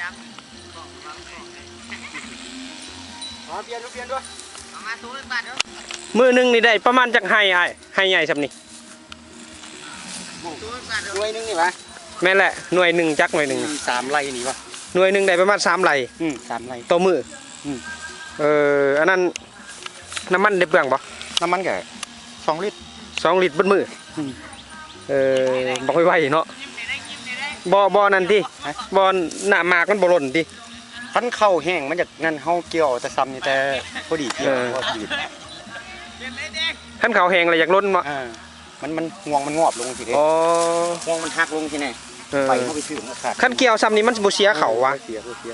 ອໍ ປ່ຽນດູ ປ່ຽນດູ. ມື້ໜຶ່ງນີ້ໄດ້ປະມານຈັກໄຮ່ອ້າຍ? ໄຮ່ໃຫຍ່ຊ່ຳນີ້ ໜ່ວຍໜຶ່ງນີ້ຫວາ? ແມ່ນແຫຼະ ໜ່ວຍໜຶ່ງ ຈັກໜ່ວຍໜຶ່ງ ອືມ ສາມໄຮ່ນີ້ຫວາ? ໜ່ວຍໜຶ່ງໄດ້ປະມານສາມໄຮ່. ອືມ ສາມໄຮ່ຕໍ່ມື້. ອືມ ເອີ ອັນນັ້ນນ້ຳມັນໄດ້ເປືອງບໍ່? ນ້ຳມັນກໍສອງລິດ. ສອງລິດເບິດມື້. ອືມ ເອີ ບັກໄວໆເນາະ. ບໍ່ ບໍ່ນັ້ນຕິ? ຮະ? ບໍ່ ໜ້າໝາກມັນບໍ່ຫຼົ່ນຕິ? ຄັນເຂົ້າແຫ້ງມັນຢາກນັ້ນ ເຮົາກ່ຽວເອົາແຕ່ຊ່ຳນີ້ ແຕ່ພໍດີກ່ຽວ ເອີ ພໍດີ. ຄັນເຂົ້າແຫ້ງແລ້ວຢາກຫຼົ່ນເນາະ. ເອີ ມັນ ມັນ ງວງມັນງອບລົງຊີ້ເດ້. ອໍ ງວງມັນຫັກລົງຊີ້ແນ່. ເອີ ໄປເຮົາໄປຊື້ມັນຂາດ. ຄັນກ່ຽວຊ່ຳນີ້ມັນບໍ່ເສຍເຂົ້າຫວາ? ບໍ່ເສຍ ບໍ່ເສຍ.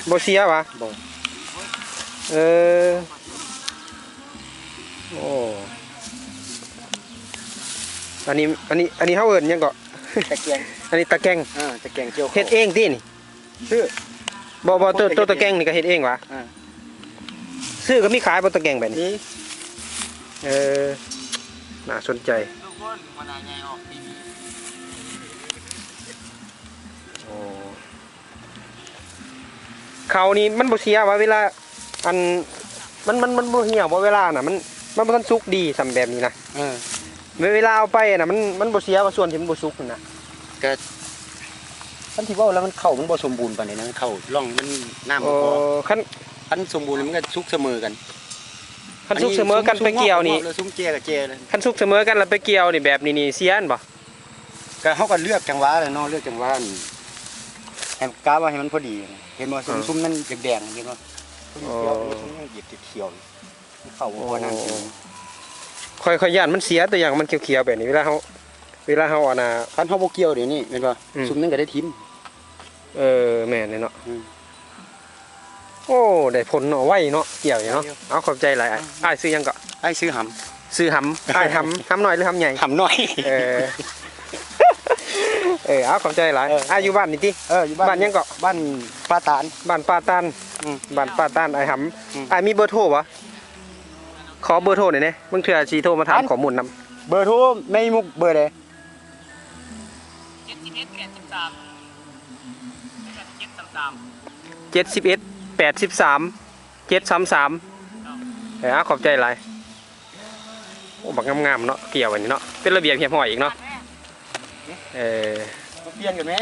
ບໍ່ເສຍຫວາ? ບໍ່. ເອີ ໂອ້ ອັນນີ້ ອັນນີ້ ອັນນີ້ເຮົາເອີ້ນຫຍັງເກາະ? ຕະແກງ. ອັນນີ້ຕະແກງ. ເອີ ຕະແກງກ່ຽວເຂົ້າ. ເຮັດເອງຕິນີ້? ຊື້. ບໍ່ ບໍ່ ໂຕ ໂຕຕະແກງນີ້ກໍເຮັດເອງຫວາ? ເອີ ຊື້ກໍມີຂາຍບໍ່ ຕະແກງແບບນີ້? ມີ. ເອີ ໜ້າສົນໃຈ. ໂອ້ ເຂົ້ານີ້ມັນບໍ່ເສຍຫວາ? ເວລາ ອັນ ມັນ ມັນ ມັນບໍ່ຫ່ຽວບໍ່ ເວລານະ ມັນ ມັນບໍ່ທັນສຸກດີຊ່ຳແບບນີ້ນະ. ເອີ ເວ ເວລາເອົາໄປນະ ມັນ ມັນບໍ່ເສຍວ່າ ສ່ວນທີ່ມັນບໍ່ສຸກນັ້ນນະ? ກະຄັນຊິເວົ້າແລ້ວ ມັນເຂົ້າມັນບໍ່ສົມບູນປານໃດນະ ເຂົ້າຮ່ອງມັນນ້ຳບໍ່ພໍ. ໂອ້ ຄັນ ຄັນສົມບູນມັນກໍສຸກສະເໝີກັນ. ຄັນສຸກສະເໝີກັນໄປກ່ຽວນີ້ ສຸມງອກ ແລ້ວສຸມແກ່ກໍແກ່ເລີຍ. ຄັນສຸກສະເໝີກັນແລ້ວໄປກ່ຽວນີ້ ແບບນີ້ນີ້ເສຍແມ່ນບໍ່? ກໍເຮົາກໍເລືອກຈັງຫວະແຫຼະເນາະ ເລືອກຈັງຫວະ ໃຫ້ ກະວ່າໃຫ້ມັນພໍດີ. ເຫັນບໍ່? ເອີ ຊຸມ ຊຸມນັ້ນແດງໆ ເຫັນບໍ່? ຊຸມຂຽວ ອໍ ຊຸມຍັງເປັນຂຽວຢູ່ ເຂົ້າບໍ່ພໍນ້ຳກິນ. ຂ້ອຍ ຂ້ອຍຢ້ານມັນເສຍ ຕົວຢ່າງມັນຂຽວໆແບບນີ້ ເວລາເຮົາ ເວລາເຮົາ ອັນນ່າ ຄັນເຮົາບໍ່ກ່ຽວດຽວນີ້ແມ່ນບໍ່? ອືມ ຊຸມນັ້ນກໍໄດ້ຖິ້ມ. ເອີ ແມ່ນເດເນາະ. ອືມ ໂອ້ ໄດ້ຜົນເນາະ ໄວເນາະ ກ່ຽວນີ້ເນາະ. ໄວຢູ່. ເອົາ ຂອບໃຈຫຼາຍ. ອືມ ອ້າຍ ອ້າຍຊື່ຫຍັງເກາະ? ອ້າຍຊື່ຫຳ. ຊື່ຫຳ. ອ້າຍຫຳ ຫຳນ້ອຍ ຫຼື ຫຳໃຫຍ່? ຫຳນ້ອຍ. ເອີ ເອີ ເອົາ ຂອບໃຈຫຼາຍ. ເອີ ອ້າຍຢູ່ບ້ານນີ້ຕິ? ເອີ ຢູ່ບ້ານ ບ້ານຫຍັງເກາະ? ບ້ານປ່າຕານ. ບ້ານປ່າຕານ. ອືມ ບ້ານປ່າຕານ ອ້າຍຫຳ. ອືມ ອ້າຍມີເບີໂທບໍ່? ຂໍເບີໂທໜ່ອຍແດ່ ບາງເທື່ອຊິໂທມາຖາມ ອັນ ຂໍ້ມູນນຳ. ເບີໂທແມ່ອີ່ມຸກເບີໃດ? ເຈັດສິບເອັດ ແປດສິບສາມ ເຈັດສາມສາມ ເຈັດສິບເອັດ ແປດສິບສາມ ເຈັດສາມສາມ. ເອີ ຂອບໃຈຫຼາຍ. ໂອ້ ບັກງາມໆເນາະ ກ່ຽວອັນນີ້ເນາະ ເປັນລະບຽບຮຽບຮ້ອຍອີກເນາະ. ເອີ ມາປ່ຽນກັນແມ.